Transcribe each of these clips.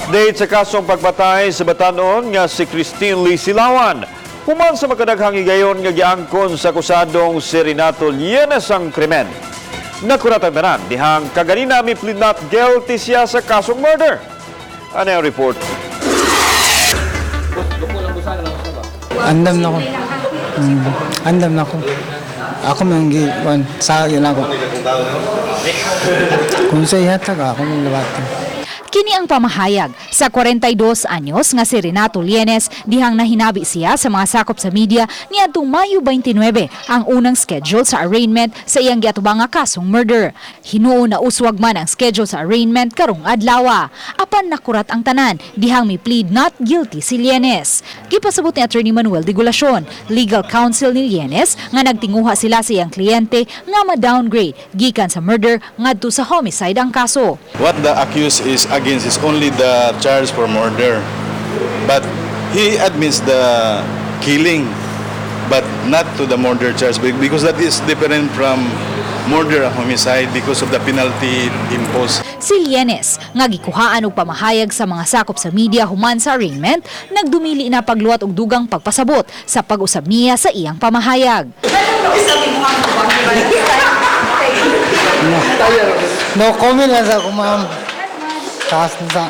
Update sa kasong pagpatay sa batanon nga si Christine Lee Silawan. Human sa makadaghang higayon nga giangkon sa akusadong si Renato Llenes ang krimen. Nakuratan tanan dihang kaganina mi plead not guilty siya sa kasong murder. Ano ang report? Andam na ko. Andam na ko. Ako man gi kuan sa na ako. Kung sa ihatag ako man labatan. Kini ang pamahayag sa 42 anyos nga si Renato Lienes dihang nahinabi siya sa mga sakop sa media niadtong Mayo 29, ang unang schedule sa arraignment sa iyang giatubang nga kasong murder. Hinuon na uswag man ang schedule sa arraignment karong adlaw. Apan nakurat ang tanan dihang mi plead not guilty si Lienes. Gipasabot ni Attorney Manuel de Gulacion, legal counsel ni Lienes, nga nagtinguha sila sa iyang kliyente nga ma-downgrade gikan sa murder ngadto sa homicide ang kaso. What the accused is against is only the charge for murder. But he admits the killing, but not to the murder charge because that is different from murder and homicide because of the penalty imposed. Si Lienes, nga gikuhaan og pamahayag sa mga sakop sa media human sa arraignment, nagdumili na pagluwat og dugang pagpasabot sa pag-usab niya sa iyang pamahayag. No. No comment lang sa ako, ma'am. Taas na sa.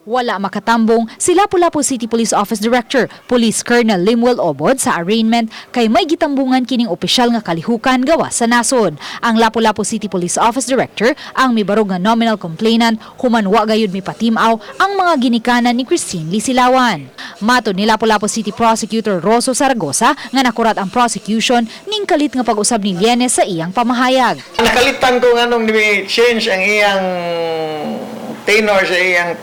Wala makatambong si Lapu-Lapu City Police Office Director, Police Colonel Limuel Obod, sa arraignment kay may gitambungan kining opisyal nga kalihukan gawa sa nasod. Ang Lapu-Lapu City Police Office Director ang mibarog nga nominal complainant human wa gayud mipatimaw ang mga ginikanan ni Christine Lee Silawan. Matod ni Lapu-Lapu City Prosecutor Rosso Zaragoza nga nakurat ang prosecution ning kalit nga pag-usab ni Lienes sa iyang pamahayag. Nakalitan ko nganong ni change ang iyang tenor sa iyang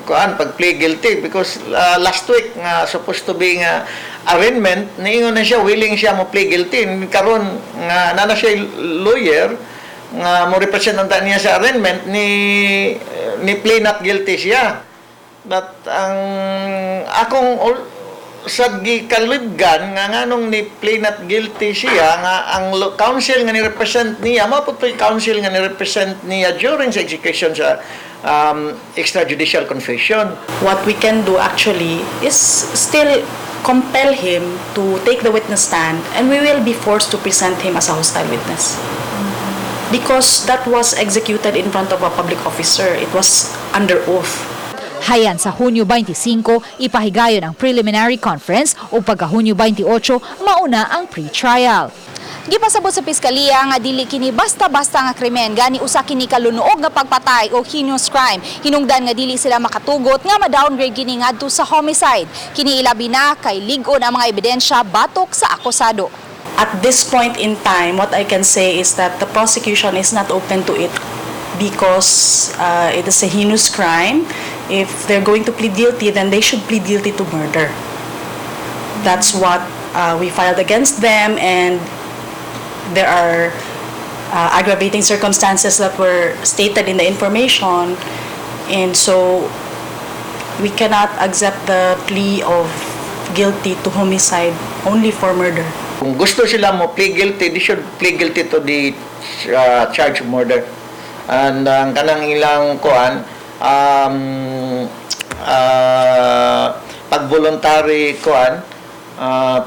kuan pag plea guilty because last week nga supposed to be nga arraignment, niingon na siya willing siya mo plea guilty. Karon nga nana siya lawyer nga mo represent niya sa arraignment, ni ni plea not guilty siya. But ang akong sa gikalibgan nga nganong ni plea not guilty siya nga ang counsel nga ni represent niya mao pud to'y counsel nga ni represent niya during sa execution sa extrajudicial confession. What we can do actually is still compel him to take the witness stand, and we will be forced to present him as a hostile witness. Because that was executed in front of a public officer. It was under oath. Hayan sa Hunyo 25, ipahigayon ang preliminary conference o pagka Hunyo 28, mauna ang pre-trial. Gipasabot sa piskalya nga dili kini basta-basta nga krimen, gani usa kini kalunuog nga pagpatay o heinous crime. Hinungdan nga dili sila makatugot nga ma-downgrade kini ngadto sa homicide. Kini ilabi na kay lig-on ang mga ebidensya batok sa akusado. At this point in time, what I can say is that the prosecution is not open to it because it is a heinous crime. If they're going to plead guilty, then they should plead guilty to murder. That's what we filed against them, and there are aggravating circumstances that were stated in the information, and so we cannot accept the plea of guilty to homicide only for murder. Kung gusto sila mo plead guilty, they should plead guilty to the charge of murder. And ang kanang ilang kuan pag voluntary kuan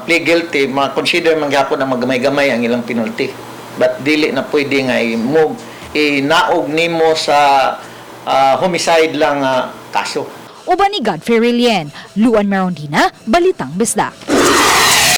plea guilty, ma-consider man gyapon na magamay-gamay ang ilang penalty. But dili na pwede nga i-move inaog nimo sa homicide lang kaso. Uban ni Godfrey Relien, Luan Merondina, Balitang Bisdak.